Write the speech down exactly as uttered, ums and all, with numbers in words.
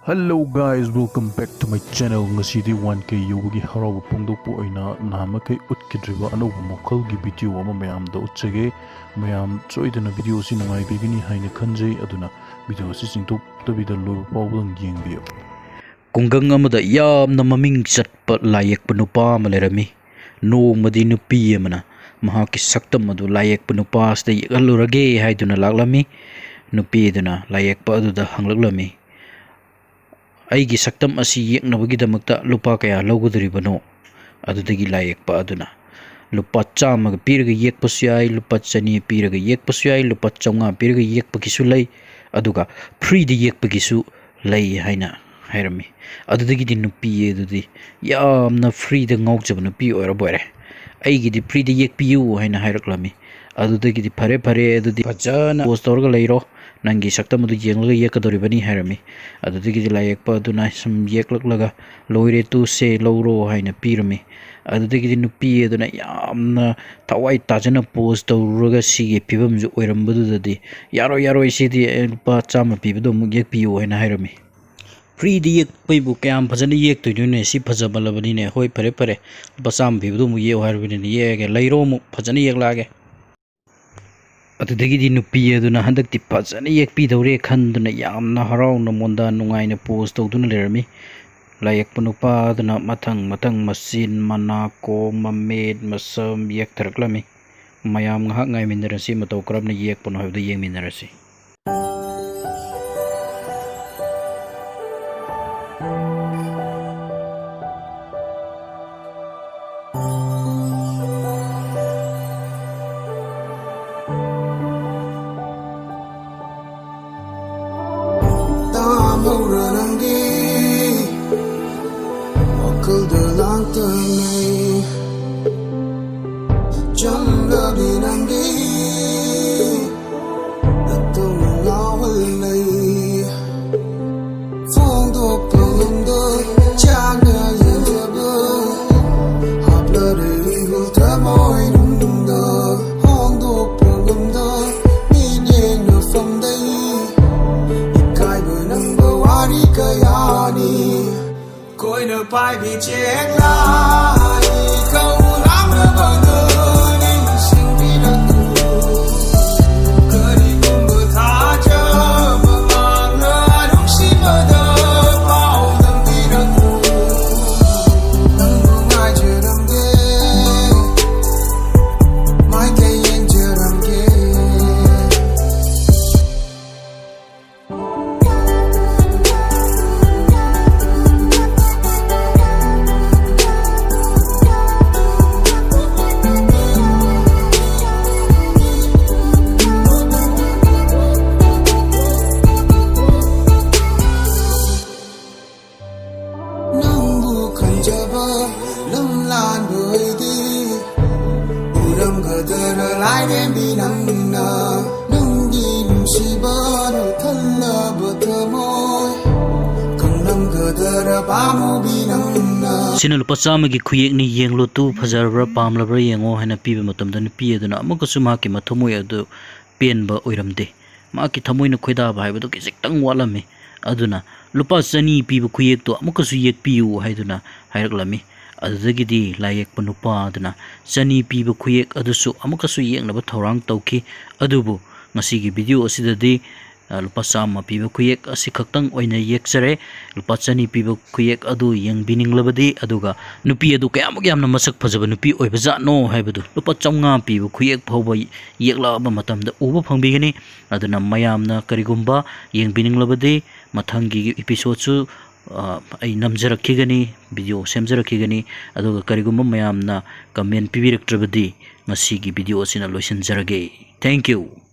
Hello guys, welcome back to my channel. ꯉꯁꯤꯗꯤ one K ꯌꯧꯕꯒꯤ ꯍꯔꯥꯎꯕ ꯐꯣꯡꯗꯣꯛꯄ ꯑꯣꯏꯅ ꯅꯍꯥꯟꯃꯈꯩ ꯎꯠꯈꯤꯗ꯭ꯔꯤꯕ ꯑꯅꯧꯕ ꯃꯈꯜꯒꯤ video ꯑꯃ ꯃꯌꯥꯝꯗ ꯎꯠꯆꯒꯦ꯫ ꯃꯌꯥꯝ ꯁꯣꯏꯗꯅ video ꯑꯁꯤ ꯅꯨꯡꯉꯥꯏꯕꯤꯒꯅꯤ ꯍꯥꯏꯅ ꯈꯟꯖꯩ, ꯑꯗꯨꯅ video ꯑꯁꯤ ꯆꯤꯡꯊꯣꯛꯇꯕꯤꯗ ꯂꯣꯏꯕ ꯐꯥꯎꯕꯗꯪ ꯌꯦꯡꯕꯤꯌꯨ꯫ ꯈꯨꯡꯒꯪ ꯑꯃꯗ ꯌꯥꯝꯅ ꯃꯃꯤꯡ ꯆꯠꯄ ꯂꯥꯏꯌꯦꯛꯄ ꯅꯨꯄꯥ ꯑꯃ ꯂꯩꯔꯝꯃꯤ꯫ ꯅꯣꯡꯃꯗꯤ ꯅꯨꯄꯤ ꯑꯃꯅ ꯃꯍꯥꯛꯀꯤ ꯁꯛꯇꯝ ꯑꯗꯨ ꯂꯥꯏꯌꯦꯛꯄ ꯅꯨꯄꯥ ꯑꯁꯤꯗ ꯌꯦꯛꯍꯜꯂꯨꯔꯒꯦ ꯍꯥꯏꯗꯨꯅ ꯂꯥꯛꯂꯝꯃꯤ꯫ ꯅꯨꯄꯤ ꯑꯗꯨꯅ ꯂꯥꯏꯌꯦꯛꯄ ꯑꯗꯨꯗ ꯍꯪꯂꯛꯂꯝꯃꯤ, "ꯑꯩꯒꯤ ꯁꯛꯇꯝ ꯑꯁꯤ ꯌꯦꯛꯅꯕꯒꯤꯗꯃꯛꯇ ꯂꯨꯄꯥ ꯀꯌꯥ ꯂꯧꯒꯗꯧꯔꯤꯕꯅꯣ?" ꯑꯗꯨꯗꯒꯤ ꯂꯥꯏꯌꯦꯛꯄ ꯑꯗꯨꯅ, "ꯂꯨꯄꯥ ꯆꯥꯝꯃꯒ ꯄꯤꯔꯒ ꯌꯦꯛꯄꯁꯨ ꯌꯥꯏ, ꯂꯨꯄꯥ ꯆꯅꯤ ꯄꯤꯔꯒ ꯌꯦꯛꯄꯁꯨ ꯌꯥꯏ, ꯂꯨꯄꯥ ꯆꯥꯝꯃꯉꯥ ꯄꯤꯔꯒ ꯌꯦꯛꯄꯒꯤꯁꯨ ꯂꯩ, ꯑꯗꯨꯒ freeꯗ ꯌꯦꯛꯄꯒꯤꯁꯨ ꯂꯩ" ꯍꯥꯏꯅ ꯍꯥꯏꯔꯝꯃꯤ꯫ ꯑꯗꯨꯗꯒꯤꯗꯤ ꯅꯨꯄꯤ ꯑꯗꯨꯗꯤ ꯌꯥꯝꯅ freeꯗ ꯉꯥꯎꯖꯕ ꯅꯨꯄꯤ ꯑꯣꯏꯔꯕ ꯑꯣꯏꯔꯦ꯫ "ꯑꯩꯒꯤꯗꯤ freeꯗ ꯌꯦꯛꯄꯤꯌꯨ" ꯍꯥꯏꯅ ꯍꯥꯏꯔꯛꯂꯝꯃꯤ꯫ ꯑꯗꯨꯗꯒꯤꯗꯤ, "ꯐꯔꯦ, ꯐꯔꯦ, ꯑꯗꯨꯗꯤ ꯐꯖꯅ pose ꯇꯧꯔꯒ ꯂꯩꯔꯣ, ꯅꯪꯒꯤ ꯁꯛꯇꯝ ꯑꯗꯨ ꯌꯦꯡꯂꯒ ꯌꯦꯛꯀꯗꯧꯔꯤꯕꯅꯤ" ꯍꯥꯏꯔꯝꯃꯤ꯫ ꯑꯗꯨꯗꯒꯤꯗꯤ ꯂꯥꯏꯌꯦꯛꯄ ꯑꯗꯨꯅ ꯁꯨꯝ ꯌꯦꯛꯂꯛꯂꯒ, "ꯂꯣꯏꯔꯦ, ꯇꯨ ꯁꯦ, ꯂꯧꯔꯣ" ꯍꯥꯏꯅ ꯄꯤꯔꯝꯃꯤ꯫ ꯑꯗꯨꯗꯒꯤꯗꯤ ꯅꯨꯄꯤ ꯑꯗꯨꯅ ꯌꯥꯝꯅ ꯊꯋꯥꯏ ꯇꯥꯖꯅ pose ꯇꯧꯔꯨꯔꯒ ꯁꯤꯒꯤ ꯐꯤꯕꯝꯁꯤ ꯑꯣꯏꯔꯝꯕꯗꯨꯗꯗꯤ, "ꯌꯥꯔꯣꯏ, ꯌꯥꯔꯣꯏ, ꯁꯤꯗꯤ ꯑꯩ ꯂꯨꯄꯥ ꯆꯥꯝꯃ ꯄꯤꯕꯗꯣ ꯑꯃꯨꯛ ꯌꯦꯛꯄꯤꯌꯨ" ꯍꯥꯏꯅ ꯍꯥꯏꯔꯝꯃꯤ꯫ "Freeꯗ ꯌꯦꯛꯄꯩꯕꯨ ꯀꯌꯥꯝ ꯐꯖꯅ ꯌꯦꯛꯇꯣꯏꯅꯣꯅꯦ? ꯁꯤ ꯐꯖꯃꯜꯂꯕꯅꯤꯅꯦ꯫ ꯍꯣꯏ, ꯐꯔꯦ, ꯐꯔꯦ, ꯂꯨꯄꯥ ꯆꯥꯝꯃ ꯄꯤꯕꯗꯣ ꯑꯃꯨꯛ ꯌꯦꯛꯑꯣ ꯍꯥꯏꯔꯕꯅꯤꯅ ꯌꯦꯛꯑꯒꯦ, ꯂꯩꯔꯣ, ꯑꯃꯨꯛ ꯐꯖꯅ ꯌꯦꯛꯂꯛꯑꯒꯦ"꯫ ꯑꯗꯨꯗꯒꯤꯗꯤ ꯅꯨꯄꯤ ꯑꯗꯨꯅ ꯍꯟꯗꯛꯇꯤ ꯐꯖꯅ ꯌꯦꯛꯄꯤꯗꯧꯔꯦ ꯈꯟꯗꯨꯅ ꯌꯥꯝꯅ ꯍꯔꯥꯎꯅ ꯃꯣꯟꯗꯥ ꯅꯨꯡꯉꯥꯏꯅ pose ꯇꯧꯗꯨꯅ ꯂꯩꯔꯝꯃꯤ꯫ ꯂꯥꯏꯌꯦꯛꯄ ꯅꯨꯄꯥ ꯑꯗꯨꯅ ꯃꯊꯪ ꯃꯊꯪ ꯃꯆꯤꯟ, ꯃꯅꯥꯀꯣꯡ, ꯃꯃꯤꯠ, ꯃꯁꯝ ꯌꯦꯛꯊꯔꯛꯂꯝꯃꯤ꯫ ꯃꯌꯥꯝ ꯉꯥꯏꯍꯥꯛ ꯉꯥꯏꯃꯤꯟꯅꯔꯁꯤ, ꯃꯇꯧ ꯀꯔꯝꯅ ꯌꯦꯛꯄꯅꯣ ꯍꯥꯏꯕꯗꯨ ꯌꯦꯡꯃꯤꯟꯅꯔꯁꯤ꯫ ꯇꯥꯍꯧꯔ ꯅꯪꯒꯤ ꯋꯥꯈꯜꯗ ꯂꯥꯡꯇꯅꯩ, ꯆꯝꯂꯕꯤ ꯅꯪꯒꯤ ꯅꯇꯧꯅ ꯉꯥꯎꯍꯜꯂꯩ꯫ ꯐꯣꯡꯗꯣꯛꯄ ꯉꯝꯗ ꯆꯥꯛꯅ ꯌꯦꯟꯖꯕ, ꯍꯥꯞꯂꯔꯦ ꯏꯍꯨꯜ ꯊꯃꯣꯏꯅꯨꯡꯗ꯫ ꯍꯣꯡꯗꯣꯛꯄ ꯉꯝꯗ ꯃꯤꯠꯌꯦꯡ ꯅꯐꯝꯗꯩ, ꯏꯀꯥꯏꯕ ꯅꯪꯕ ꯋꯥꯔꯤ ꯀꯌꯥ ꯄꯥꯏꯕꯤ ꯆꯦꯛꯂꯥ, ꯑꯩ ꯀꯧꯔꯥꯡꯅꯕꯗ ꯅꯤꯡꯁꯤꯡꯕꯤꯔꯛꯎ꯫ ꯀꯔꯤꯒꯨꯝꯕ ꯊꯥꯖꯕ ꯃꯥꯡꯂ ꯅꯨꯡꯁꯤꯕꯗ ꯄꯥꯎꯗꯝꯕꯤꯔꯛꯎ꯫ ꯅꯪꯕꯨ ꯉꯥꯏꯖꯔꯝꯒꯦ, ꯃꯥꯏꯀꯩ ꯌꯦꯡꯖꯔꯝꯒꯦ꯫ ꯅꯪꯕꯨ ꯈꯟꯖꯕ ꯂꯝꯂꯥꯟꯕ ꯑꯩꯗꯤ ꯎꯔꯝꯒꯗꯔ ꯂꯥꯏꯔꯦꯝꯕꯤ ꯅꯪꯅ? ꯅꯪꯒꯤ ꯅꯨꯡꯁꯤꯕꯅ ꯊꯜꯂꯕ ꯊꯃꯣꯏ ꯈꯪꯂꯝꯒꯗꯔ ꯄꯥꯃꯨꯕꯤ ꯅꯪꯅ? ꯁꯤꯅ ꯂꯨꯄꯥ ꯆꯥꯝꯃꯒꯤ ꯈꯨꯌꯦꯛꯅꯤ, ꯌꯦꯡꯂꯨ ꯇꯨ, ꯐꯖꯔꯕ꯭ꯔꯥ, ꯄꯥꯝꯂꯕ꯭ꯔꯥ ꯌꯦꯡꯉꯣ ꯍꯥꯏꯅ ꯄꯤꯕ ꯃꯇꯝꯗ ꯅꯨꯄꯤ ꯑꯗꯨꯅ ꯑꯃꯨꯛꯀꯁꯨ ꯃꯍꯥꯛꯀꯤ ꯃꯊꯃꯣꯏ ꯑꯗꯨ ꯄꯦꯟꯕ ꯑꯣꯏꯔꯝꯗꯦ꯫ ꯃꯍꯥꯛꯀꯤ ꯊꯃꯣꯏꯅ ꯈꯣꯏꯗꯥꯕ ꯍꯥꯏꯕꯗꯨ ꯈꯤꯖꯤꯛꯇꯪ ꯋꯥꯠꯂꯝꯃꯤ꯫ ꯑꯗꯨꯅ ꯂꯨꯄꯥ ꯆꯅꯤ ꯄꯤꯕ ꯈꯨꯌꯦꯛꯇꯨ ꯑꯃꯨꯛꯀꯁꯨ ꯌꯦꯛꯄꯤꯌꯨ ꯍꯥꯏꯗꯨꯅ ꯍꯥꯏꯔꯛꯂꯝꯃꯤ꯫ ꯑꯗꯨꯗꯒꯤꯗꯤ ꯂꯥꯏ ꯌꯦꯛꯄ ꯅꯨꯄꯥ ꯑꯗꯨꯅ ꯆꯅꯤ ꯄꯤꯕ ꯈꯨꯌꯦꯛ ꯑꯗꯨꯁꯨ ꯑꯃꯨꯛꯀꯁꯨ ꯌꯦꯛꯅꯕ ꯊꯧꯔꯥꯡ ꯇꯧꯈꯤ꯫ ꯑꯗꯨꯕꯨ ꯉꯁꯤꯒꯤ ꯚꯤꯗꯤꯑꯣ ꯑꯁꯤꯗꯗꯤ, ꯑ, ꯂꯨꯄꯥ ꯆꯥꯝꯃ ꯄꯤꯕ ꯈꯨꯌꯦꯛ ꯑꯁꯤ ꯈꯛꯇꯪ ꯑꯣꯏꯅ ꯌꯦꯛꯆꯔꯦ꯫ ꯂꯨꯄꯥ ꯆꯅꯤ ꯄꯤꯕ ꯈꯨꯌꯦꯛ ꯑꯗꯨ ꯌꯦꯡꯕꯤꯅꯤꯡꯂꯕꯗꯤ, ꯑꯗꯨꯒ ꯅꯨꯄꯤ ꯑꯗꯨ ꯀꯌꯥꯃꯨꯛ ꯌꯥꯝꯅ ꯃꯁꯛ ꯐꯖꯕ ꯅꯨꯄꯤ ꯑꯣꯏꯕꯖꯥꯠꯅꯣ ꯍꯥꯏꯕꯗꯨ ꯂꯨꯄꯥ ꯆꯥꯝꯃꯉꯥ ꯄꯤꯕ ꯈꯨꯌꯦꯛ ꯐꯥꯎꯕ ꯌꯦꯛꯂꯛꯑꯕ ꯃꯇꯝꯗ ꯎꯕ ꯐꯪꯕꯤꯒꯅꯤ꯫ ꯑꯗꯨꯅ ꯃꯌꯥꯝꯅ ꯀꯔꯤꯒꯨꯝꯕ ꯌꯦꯡꯕꯤꯅꯤꯡꯂꯕꯗꯤ ꯃꯊꯪꯒꯤ ꯏꯄꯤꯁꯣꯠꯁꯨ, ꯑ, ꯑꯩ ꯅꯝꯖꯔꯛꯈꯤꯒꯅꯤ, ꯚꯤꯗꯤꯑꯣ ꯁꯦꯝꯖꯔꯛꯈꯤꯒꯅꯤ꯫ ꯑꯗꯨꯒ ꯀꯔꯤꯒꯨꯝꯕ ꯃꯌꯥꯝꯅ ꯀꯃꯦꯟ ꯄꯤꯕꯤꯔꯛꯇ꯭ꯔꯕꯗꯤ ꯉꯁꯤꯒꯤ ꯚꯤꯗꯤꯑꯣ ꯑꯁꯤꯅ ꯂꯣꯏꯁꯤꯟꯖꯔꯒꯦ꯫ Thank you꯫